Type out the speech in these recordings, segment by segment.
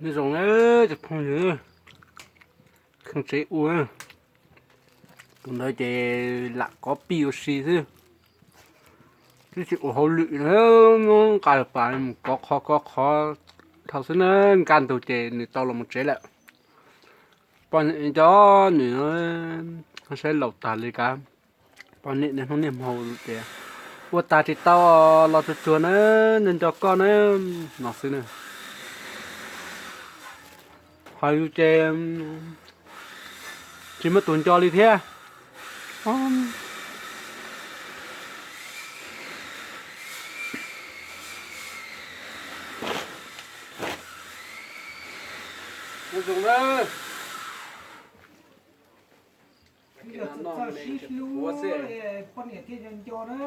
Nyob zoo na cov phooj ywg, kheej tsev ua, tus ntawd ces lam kov pij ua si xwb, twb tsis ua hauj lwm na, nqa pas mus kov qhov kov qhov dhau xwb na, nkaj ntug ces nws tau los mus tsev lawm. Poj niam nco nws, saib laus tag li kav, poj niam niaj hnub niaj hmo ces ua tas tsis tau los tsuag tsuag na, nco nco koj na, no xwb na. Hos yus ces tsis muaj tus nco li thiab. Yog txawj sib hlub, poj niam thiaj nco nco na.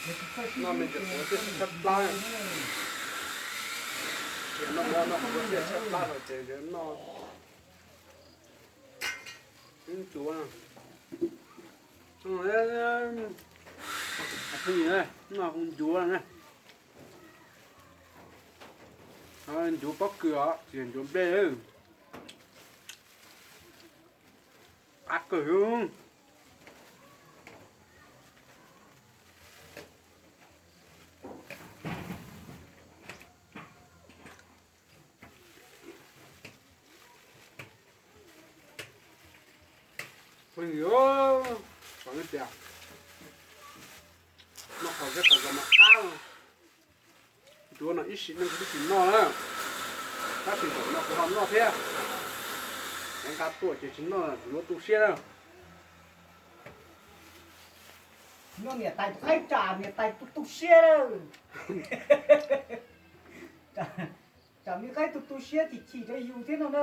Yog tsis txawj sib hlub ces poj niam tsis nco na. Ces noj mov noj kuv tias tshaib plab lawm ces noj ntsuav, noj hu ncuav na. Ncuav pob kws os, tsis yog ncuav nplej. Qab kawg. Phooj ywg, tias noj qhov zeb qhov zos mas qab, ncuav no ib sim neej kuv twb tsis noj na, tab sis zaum no kuv ho noj thiab. Cov nqa tuaj ces tsis noj, yuav tu siab na. Noj niam tais qaib tsam niam tais tu tu siab lawm. Tsam me qaib tu tu siab chim chim rau yus thiab no na.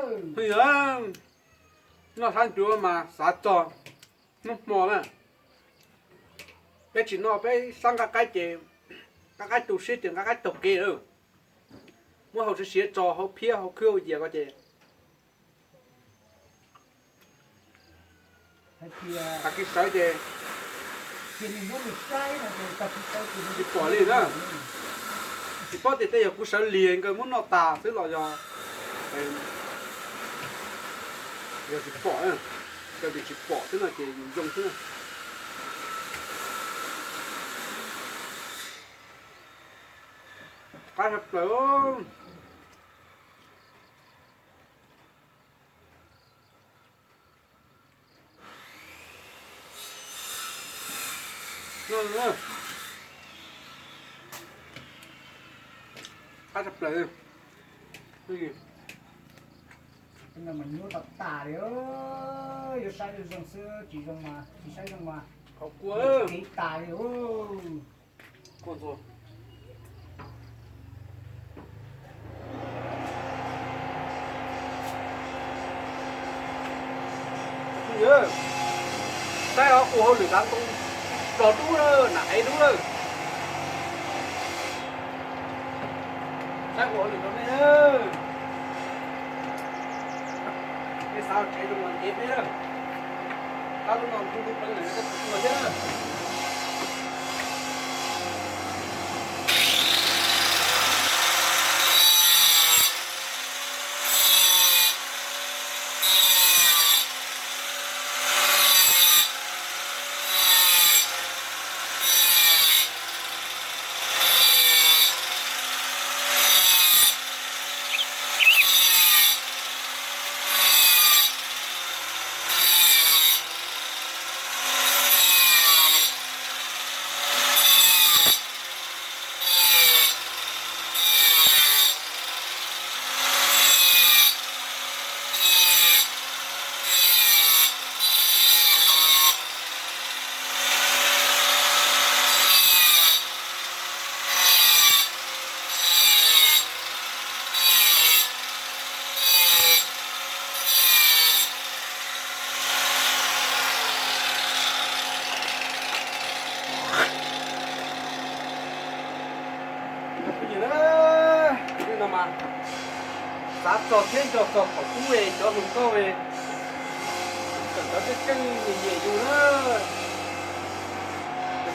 Noj sab ncuav mas xav txog hnub hmo na. Peb tsis noj peb sab nqaij qaib ces nqaij qaib tu siab ces nqaij qaib taug kev lawm. Muab hau siav siav tso hauv phiab hauv khwb hauv yias ko ces tag kis sawv ces tsis pom li na. Tsis paub tias tej yog kuv sawv lig nkawd muab noj tas xwb los yog, yog tsis pom, yog tias tsis pom xwb no ces yus zoo xwb na. Qab tshaj plaws. Qab tshaj plaws. Nyuaj tas tas li, yuav saib zoo xwb tsis zoo mas tsis saib zoo mas qhov kua kev tas li. Saib os, ua hauj lwm tav ntoo plog dub lawm, nam qev dub lawm. Saib ua hauj lwm rau nej na. Nej xav tsev zoo mas ntev peb lawm. Tab lub no ntu ntu pleev lawm, nej txhob tuag thiab. Cov phooj ywg na, no mas xav txog thiab nco txog thaum ub cov hluas nkauj, txawm cov tseem ceeb nyiam yus na,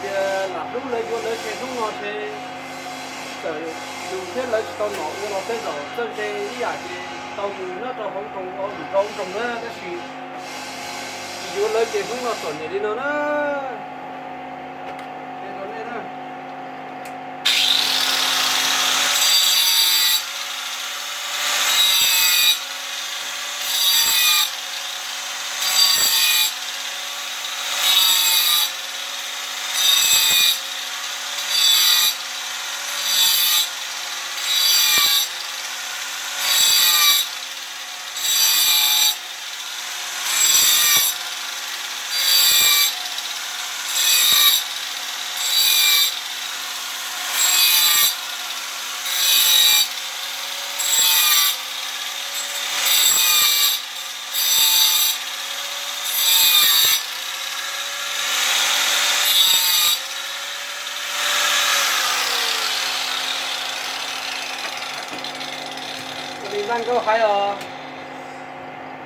tias lam hlub lawv yuav lawv ces hnub no ces Txawm yus thiab lawv tsis tau nom ua los tej zaum txawj ntse ib yam ces tau mus nyob rau hauv nroog ua nrau nroog na, tab sis tsis yuav lawv ces hnub no txom nyem li no na. Ua li Vaj Nkauj hais os,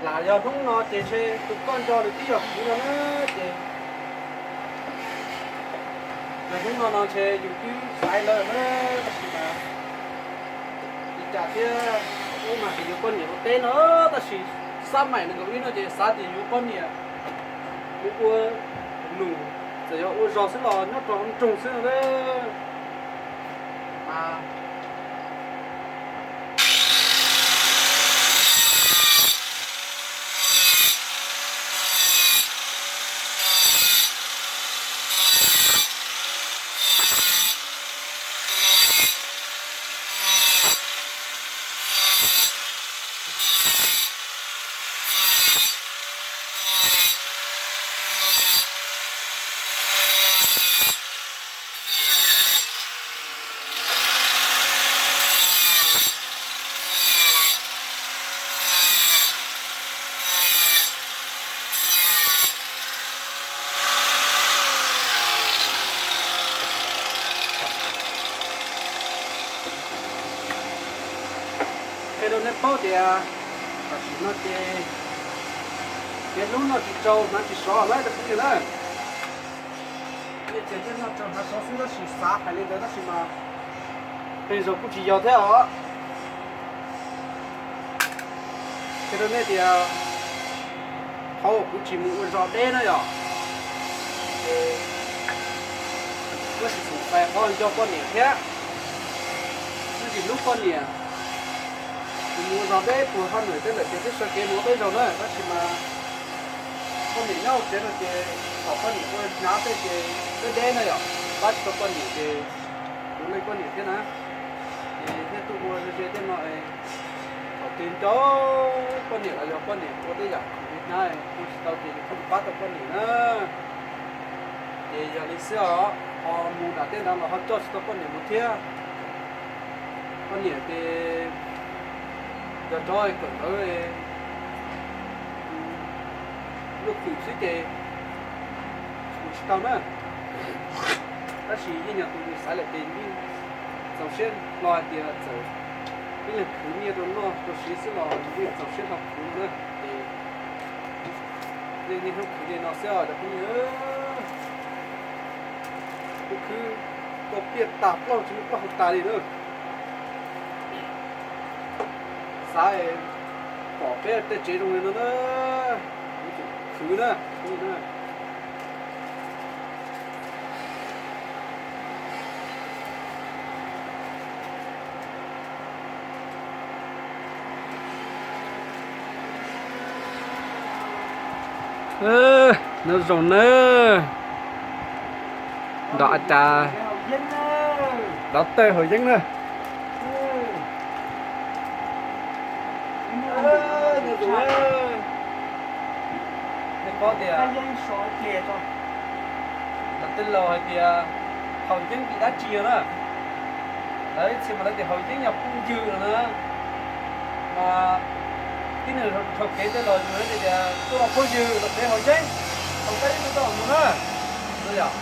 lam yog hnub no ces ntshe tus koj nco nws twb yog kuv no na, ces yog hnub no no ntshe yus twb xaiv lawm na, tab sis mas li cas thiab, ub mas tsis yuav poj niam ua teb no, tab sis xab maim nees nkaum ib no ces xav tias yuav poj niam mus ua nus, txawm yog ua zog xwb los nyob rau hauv nroog xwb no mas. Qhia rau nej paub tias tam sim no ces kev hlub noj tsis tsau hnav tsis sov lawm cov phooj ywg na. Yeej tseem thiaj noj tsau hnav sov xwb tab sis xav hais li ntawd tab sis mas tej zaum kuj tsis yog thiab os. Qhia rau nej tias qhov uas kuv tsis mus ua zog deb na yom, kuv tsis xum fais qhov nco poj niam thiab, kuv tsis hlub poj niam. Kuv mus ua zog deb puag hauj lwm tej lawm ces twb sawv kev mus ua peb zaug na tab sis mas poj niam nyob hauv tsev no ces thaum poj niam ua hnyav tej ces deb deb na yom, pab tsis tau poj niam ces kuv leej poj niam thiab na, ces thiaj tuaj ua ze ze tej no. Thaum twg nco poj niam los yog poj niam ua tej yam hnyav ua tsis tau ces yus thiaj pab tau poj niam na. Ces yog li xwb os, ho mus nram tej ntawd los ho coj tsis tau poj niam mus thiab. Poj niam ces cov tsov kawm ntawv luaj twm xwb ces mus tsis tau na. Tab sis yeej yog tus nws xaiv lawm ces yeej txaus siab hlo hais tias txawm ib leeg khwv nyiaj rau noj rau siv xwb los yeej txaus siab hlo khwv no na. Ces yeej niaj hnub khwv li no xwb os cov phooj ywg. Kuv khwv kua piaj tas plaub tsis muaj plaub hau tas li na. Xav pom peb tej tsev zoo li no na, kuv tsum khwv na. Nyob zoo nawb, nrog a cas dov tawj haus yeeb na. Nej paub tias lawv tej laus hais tias haus yeeb vim dab tsi no na. Lawv ib txhia mas lawv tias haus yeeb yog phooj ywg no na. Mas tib neeg dhau kev tej laus yus hais tias tuaj los phooj ywg los peb haus yeeb, haus peb yeeb no tuaj mus na. Yog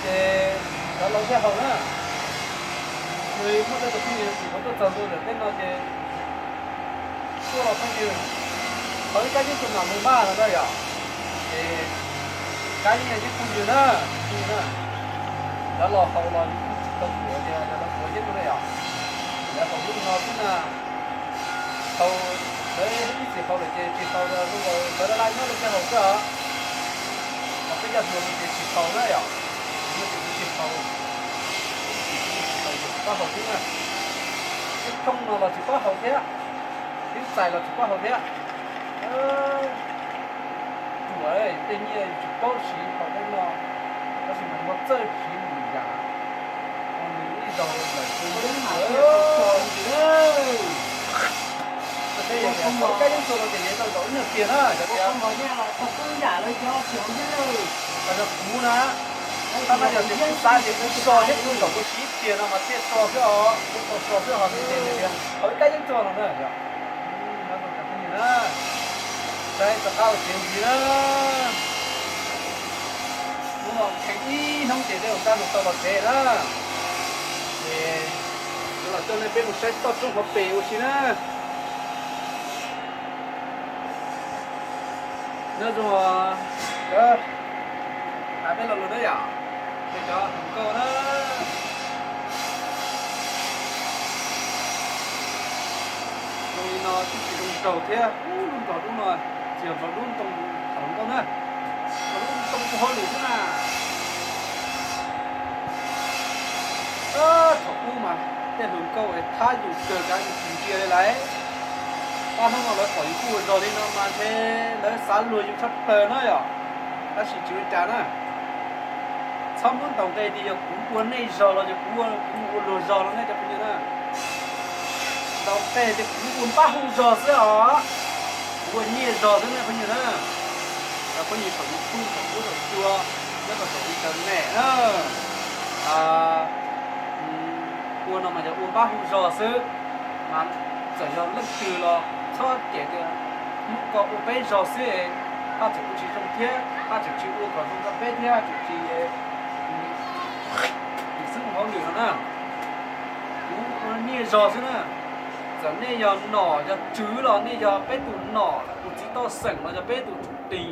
ces cov laus thiaj haus na. Nws muaj tej tus phooj ywg tsis tau tuaj txog ntua ntawm tej no ces tuaj los phooj ywg, haus ib kab yeeb tso mam mus mas no na yom. Ces kab yeeb yog yeeb phooj ywg na, phooj ywg na. Cov laus haus los Tau kuv tias yog lawv quav yeeb rau ne yom, lawv haus lub no xwb na. Haus, lawv ib txwm haus lawm ces tsis haus los zoo nkaus lawv laj laj nyob rau sab hauv xwb os. Ho peb cov hluas no ces tsis haus na yom, no ces kuv tsis haus, tsis haus ces tsis paub haus thiab na. Ib thooj no los tsis paub haus thiab, ib txais los tsis paub haus thiab. Ruam, tej nyiaj yus tsis paub siv haus tej no, tab sis mas muaj txawj siv mus yam, ho nws ib zaug lawm tus yeeb lawm. Kab yeeb txua no ces yeej tau zaum ib nyuag tiag na, cov tias yog kuv na, tab mas yog tias kuv xav tias kuv so thiab kuv zaum kuv siv ib tiag no mas thiaj so xwb os, kuv tau so xwb ho nws ces tias haus ib kab yeeb txua no na yom. Nyob zoo cov phooj ywg na, saib rov qab ua tsev ntxiv na. Hnub no kheev ib hnub ces tej zaum kaj mus tau los tsev na. Ces los coj nej peb mus saib toj roob hauv pes ua si na. Nyob zoo, a, peb lo lus na yom, peb cov hluas nkauj na. Zoo li no twb tsis zoo nraug thiab, lub nrog lub no, tsis yog nrog lub ntoo, hluas nkauj na, nrog lub ntoo ua hauj lwm xwb na. Thaum ub mas tej hluas nkauj thab yus kawg kav yus tsis ntsia li lawm. Pab hnub no lawv pom yus kuj ua zog li no mas ntshe lawv xav luag yus tshaj plaws na yom. Tab sis tsis ua cas na. Txhob muab ntaus nqe tias yog kuv ua nej zog los yog kuv ua, kuv mus ua luag zog no nej cov phooj ywg na. Ntaus nqe tias kuv ua npab hu zog xwb os, kuv ua nyiaj zog xwb nej phooj ywg na. Cov phooj ywg saum YouTube, saum huab saum cua, nyob rau saum internet na, ua no mas yog ua npab hu zog xwb, mas txawm yog leej twg los txhob cem tias Hmoob ko ua peb zog xwb, haj tseem ua tsis zoo thiab, haj tseem tsis ua kom zoo rau peb thiab, haj tseem tsis xwb mus hauj lwm no na. Kuv ua nyiaj zog xwb na. Txawm nej yog nom yog tswv los nej yog peb tus nom tus txiv toj xeem los yog peb tus tswv tij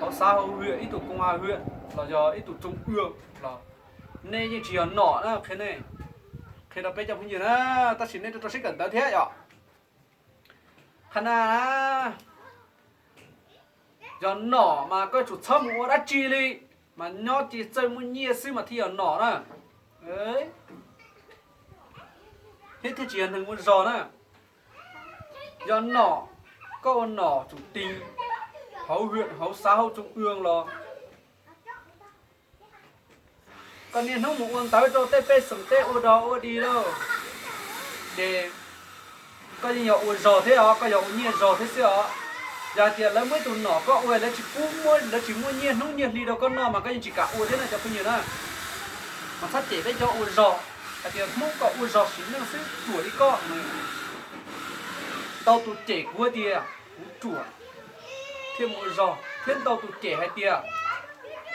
hauv xav hauv hwm, ib tug koom hav hwm los yog ib tug tsoom ua los nej yeej tsis yog nom na, qhia nej, qhia rau peb cov phooj ywg na, tab sis nej rau rau siab kawm ntawv thiab yom. Qhov na, yog nom mas koj yuav tsum txhob mus ua dab tsi li, mas nyob ces txawj muaj nyiaj xwb mas thiaj yog nom na. Thiab thiaj tsis yog neeg ua zog na. Yog nom, koj ua nom tswv tij hauv hwm hauv xav hauv tsoom ua los koj niaj hnub mus ua ntawv rau tej pej xeem tej ua dog ua dig lauj, ces koj yeej yog ua zog thiab os, koj yog ua nyiaj zog thiab xwb os. Yog hais tias lawv muab ib tug nom koj ua lawv tsis pub muab, lawv tsis muab nyiaj hnub nyiaj hli rau koj noj mas koj yeej tsis kam ua thiab na cov phooj ywg na. Mas txhob cem peb cov ua zog hais tias Hmoob ko ua zog sim neej xwb ruam li koj. Ntau tus cem kuv tias kuv ruam thiaj mus ua zog, thiab ntau tus cem hais tias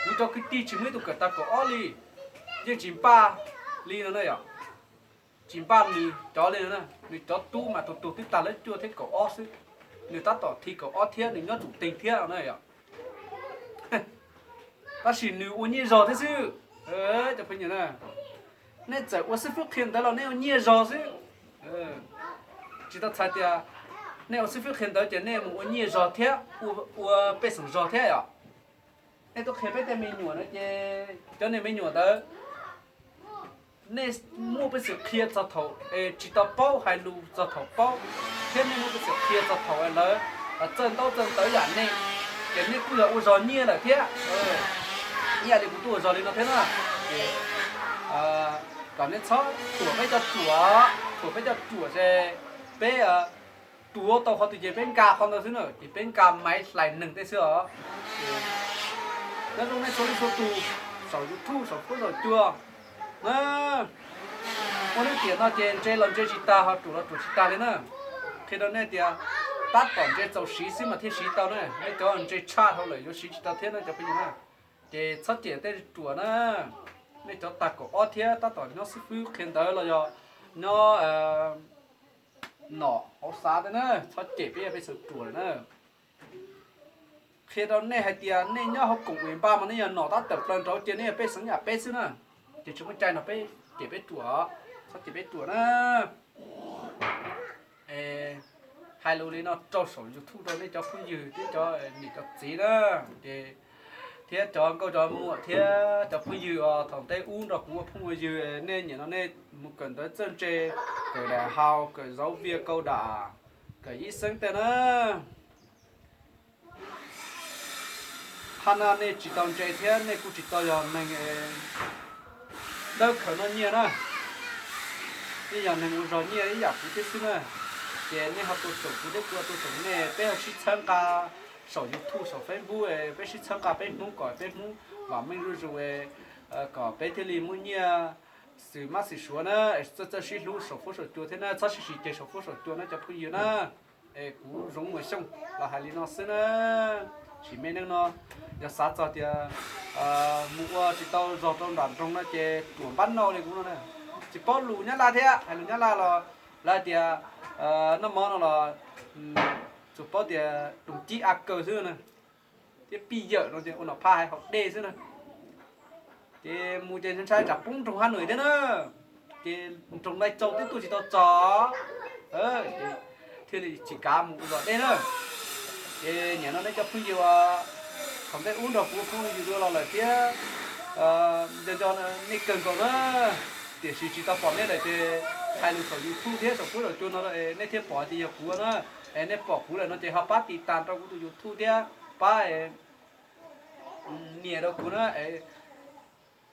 kuv cov kwv tij tsis muaj ib tug kawm tag kaum ob li, yeej tsis npaj li no na yom. Tsis npaj nws cov li no na, nws cov tub mas tus tus twb tag lab cuaj thiab kaum ob xwb, nws tab tom thi kaum ob thiab nws nyob tsum teeg thiab no na yom. Tab sis nws ua nyiaj zog thiab xwb. Cov phooj ywg na, nej txawm ua xib fwb qhia ntawv los nej ua nyiaj zog xwb. Tsis tau txhais tias nej ua xib fwb qhia ntawv ces nej mus ua nyiaj zog thiab ua pej xeem zog thiab yom. Nej tuaj qhia peb tej me nyuam na ces cov niag me nyuam ntawd nej muaj peev xwm qhia txog thaum tsis tau paub hais lus txog thaum paub, thiab nej muaj peev xwm qhia txog thaum lawv txawj ntaub txawj ntawv yam nej, ces nej kuj yog ua zog nyiaj lawm thiab. Ib yam li kuv tuaj ua zog li no thiab na, ces kom nej txhob thuam peb cov ruam, thuam peb cov ruam ces peb tuav tau qhov twg ces peb nqa qhov ntawd xwb na, ces peb nqa maiv hlais neeg tej xwb os. Nyob zoo nej txhua leej txhua tus saum YouTube saum huab saum cua na, muaj lub tiam no ces ntse los ntse tsis tag ho ruam los ruam tsis tag li na. Qhia rau nej tias tab tom ntse txaus siv xwb mas thiaj siv tau na, nej cov ntse tshaj dhau lawm yuav siv tsis tau thiab na cov phooj ywg na. Ces txhob cem tej ruam na, nej cov tag kaum ob thiab tab tom nyob xib fwb qhia ntawv los yog nyob nom hauv xav tej na, txhob cem peb yog pej xeem ruam lawm na. Qhia rau nej hais tias nej nyob hauv koom ua npaj mas nej yog nom tab tawm plaws nraud ces nej yog pej xeem yam peb xwb na, ces tsis muaj cai nrog peb cem peb ruam, txhob cem peb ruam na. Hais lus li no rau saum YouTube rau nej cov phooj ywg thiab cov niam cov txiv na, ces thiab cov nkauj cov muam thiab cov phooj ywg os, thaum ntej ub nrog kuv ua phooj ua ywg, nej nim no nej mus kawm ntawv txawj ntse, kawm đại học, kawm giáo viên cao đẳng, kawm医生tej na. Hab na nej tsis tau ntse thiab nej kuj tsis tau yog neeg dawb khawv noj nyiaj na, nej yog neeg ua zog nyiaj ib yam kuv thiab xwb na. Ces nej ho tua txhaum kuv thiab kuv tua txhaum nej, peb ho sib txhawb nqa saum YouTube saum Facebook, peb sib txhawb nqa peb Hmoob kom peb Hmoob vam meej zuj zus, kom peb thiaj li muaj nyiaj xwm mab xwm suav na, txawj txawj sib hlub saum fuab saum cua thiab na, txhob sib siv ceg saum fuab saum cua na cov phooj ywg na. Es kuv Zoov Muas Xyooj los hais li no xwb na. Sim me neej no yog xav txog tias mus ua tsis tau zog rau nram nroog no ces ruam npab noj li kuv no na. Tsis paub lus Nyab Laj thiab, hais lus Nyab Laj los lawv hais tias noj mov no los tsuas paub tias tus cib a kaw xwb na, thiab pij yawm no ces ua nom phaj hais haus dej xwb na. Ces mus ces ntshai tsam poob nroog Hà Nội thiab na. Ces nroog Lai Châu twb tuaj tsis tau txog, ces thiaj li tsis kav mus ua zog dej na. Ces nim no nej cov phooj ywg uas thaum ntej ub nrog kuv phooj ywg dua los lawm thiab, nco nco nej kawg nkaus na. Tiam sis tsis tau pom nej lawm ces hais lus saum YouTube thiab saum fuab saum cua no nej thiaj pom tias yog kuv na. Es nej pom kuv lawm no ces ho pab tiv tas rau kuv tus YouTube thiab pab nias rau kuv na.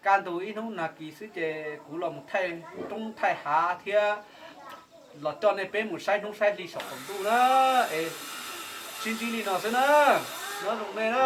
Kaj ntug ib hnub nag kis xwb ces kuv los mus thaij roob thaij hav thiab los coj nej peb mus saib hnub saib hli saum qaum ntuj na. Es sib ntsib li no xwb na, nyob zoo nej na.